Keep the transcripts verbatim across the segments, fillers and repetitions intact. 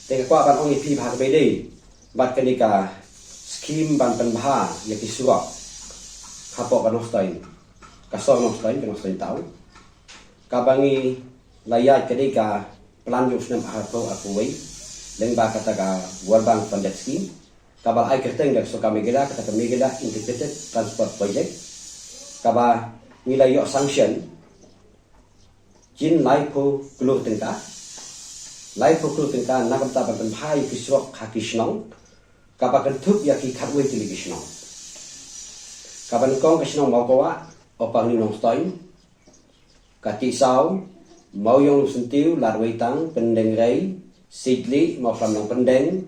Te nga kwah ban ong ïa phi ba ha kaba ïadei bad kane ka skim ban pynbha ïa ki surok hapoh ka Nongstoiñ, ka sor Nongstoiñ, ka Nongstoiñ Town, kaba ngi la ïaid ka dei ka plan jong u snem arphew arphew wei lyngba kata ka World Bank funded scheme, kaba la ai kyrteng da ka sorkar Meghalaya kata ka Meghalaya Integrated Transport Project, kaba ngi la ïoh sanction jin laiphew klur tyngka, laiphew klur tyngka na ka bynta ban pynbha ïa ki surok ha ki shnong, kaba kynthup ïa ki khatwei tylli ki shnong, kaba nyngkong ka shnong Mawkawah, Upper New Nongstoiñ, ka Tiehsaw, Mawiong Syntiew, Ladweitang, Pyndengrei, Sitli, Mawkhlam Nongpyndeng,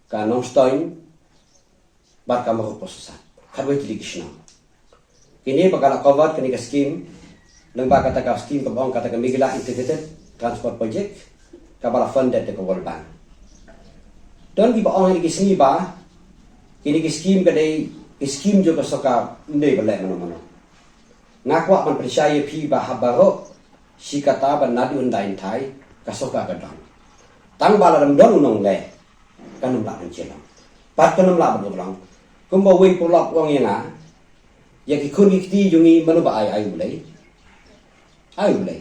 ka Nongstoiñ bad ka Mawkhong Post Sosat. Khatwei tylli ki shnong. Kine ba ka la cover kane ka skim lyngba kata ka skim kaba ong kata ka Meghalaya Integrated Transport Project, kaba la funded da ka World Bank. Don kiba ong ha kine ki sngi ba kine ki skim ka dei ki skim jong ka sorkar, ym dei ba leh mano mano. Nga kwah ban pynshai ïa phi ba ha baroh shi katta ba naduh hyndai hynthai ka sorkar ka don. Tang ba lada ym don u nongleh, kan ym lah ban jia long. Bad kan ym lah ban urlong. Kumba uwei u paralok u ong ïa nga, ïa ki khun ki kti jong ngi mano ba ai, ai U Blei? Ai U Blei.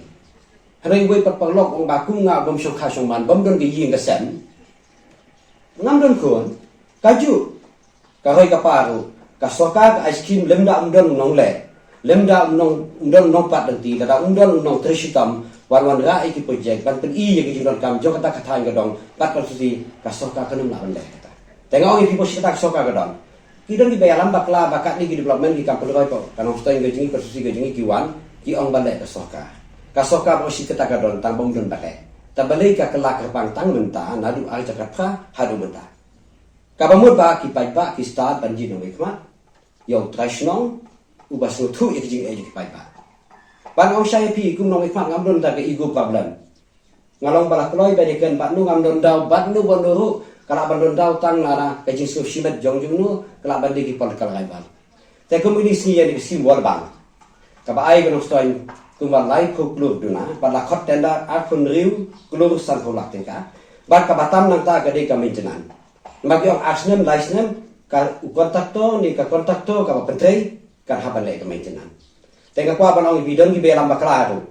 Hynrei uwei pat u paralok u ong ba kum nga bym shongkha shongman, bym don ka ïing ka sem, ngam don khun. Kajuh ka roi ka par ruh, ka sorkar ka ai skim lymda ym don u nongleh, lymda ym don, ym don u nongpad lynti, lada ym don u nongtrei shitom ban wanrah ïa ki projek, ban pyni ïa ki jingdonkam jong kata ka thaiñ ka dong bad ka konstituensi, ka sorkar kan ym lah ban leh kata. Te nga ong ïa phi, ba shi katta ka sorkar ka don. Ki don kiba ïalam bakla ba katne ki development ki kam pynroi hapoh ka Nongstoiñ ka jong ngi, ka konstituensi ka jong ngi, ki wan ki ong ba leh ka sorkar. Ka sorkar ba shi katta ka don, tang ba ym don ba leh. Te balei ka kylla kyrpang tang mynta naduh ar hajar khatphra haduh mynta? Kaba mut ba ki paidbah ki stad ban jied nongwei khmat ïa u trai shnong uba sngewthuh ïa ki jingeh jong ki paidbah. Ban ong shai ïa phi, kum nongwei khmat ngam don da ka ego problem. Nga long ba la kloi ba dei kren bad no, ngam don daw bad no bad no ruh, ka lah ban don daw tang na ka jingsngew shimet jong jong no, ka lah ban dei ki political rival. Te kum ine i sngi ïa kane ka skim World Bank, kaba ai ka Nongstoiñ kumba laiphew klur duna, bad la khot tender arphew hynriew klur sanphew lak tyngka, bad kaba tam nangta ka dei ka maintenance. Namar ki ong ar snem lai snem ka, u kontraktor ne ka kontraktor kaba pyntrei kan hap ban leh ka maintenance. Te nga kwah ban ong ïa phi, don kiba ïalam bakla ruh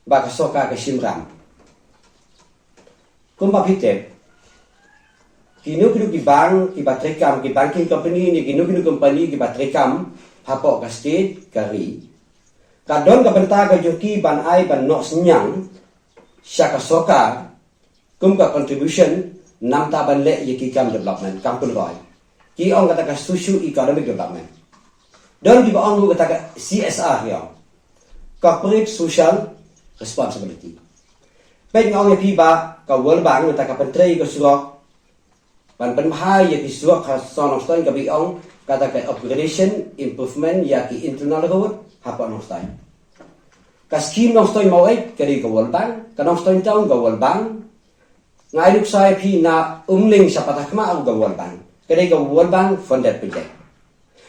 ba ka sorkar ka shim ram. Kumba phi tip, kino kino ki bank kiba treikam, ki banking company ne kino kino company kiba treikam hapoh ka state, ka ri, ka don ka bynta ka jong ki ban ai, ban noh synñiang sha ka sorkar kum ka contribution namar ban leh ïa ki kam development, kam pynroi. Ki ong kata ka socio economic development. Don kiba ong ruh kata ka C S R, ki ong, corporate social responsibility. Peit, nga ong ïa phi ba ka World Bank mynta ka pyntrei ka surok, ban pynbha ïa ki surok ha shnong Nongstoiñ, kaba ong kata ka upgradation, improvement ïa ki internal road hapoh Nongstoiñ. Ka skim Nongstoiñ Maweit ka dei ka World Bank, ka Nongstoiñ Town ka World Bank. Nga ai nuksa ïa phi, na Umling sha Patharkhmah ruh ka World Bank, ka dei ka World Bank funded project.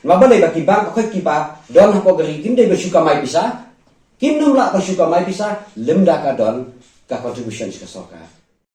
Namar balei? Ba ki bank baroh kiba don hapoh ka ri kim dei ban shu kamai pisa, kim nym lah ban shu kamai pisa lymda ka don ka contribution sha ka sorkar.